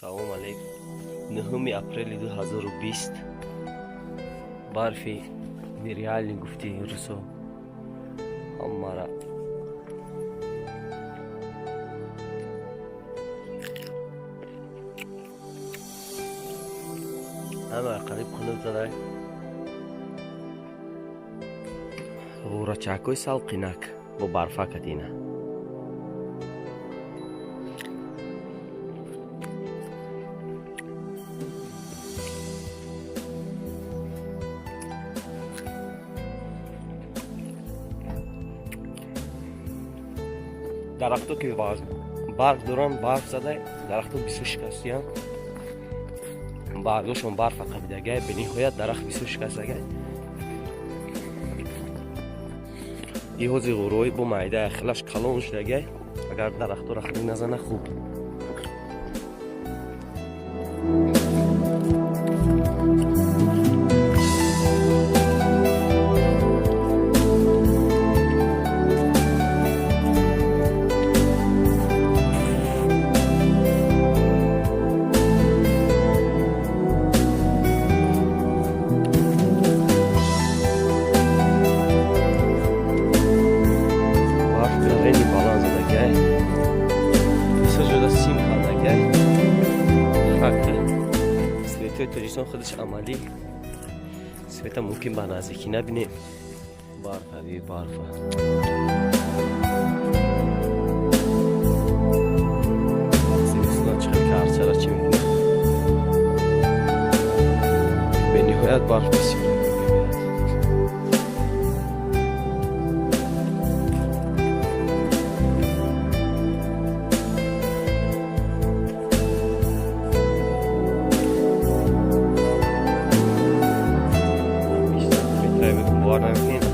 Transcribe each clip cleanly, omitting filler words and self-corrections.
Салом алейкум. 9 апрели 2020, барфи нереальный, гуфти русо, ҳамара ҳамара қариб хунук задай. Ғӯрачакҳои салқинак бо барфа катина. Дарахто ки барг доранд, барф задай, дарахто бисёр шикастиянд, баргошон барфа қабидагай. Бениҳоят дарахт бисёр шикастагай. Иҳози ғӯрои бо майда хелаш калон шудагай. Агар дарахтора хунук назана, хуб. Барф давени баланд задагай, бисёр ҷода сим кардагай. Факти светои Тоҷикистон худаш амалӣ света мумкин ба наздикӣ набинем. Барфа би барфа. Зимистона чӣ хел карчара чӣ мекунад. Бениҳоят барф бисёр. Бовар намекунед,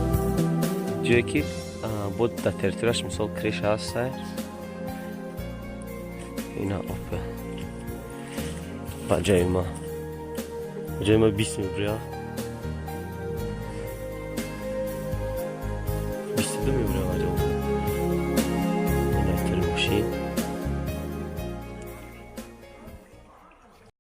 ҷое ки бо дар территорияш, мисол, крыша ҳастай, ина опа ба ҷои ма, ҷои ма 20 мебуря, 22 мебуря.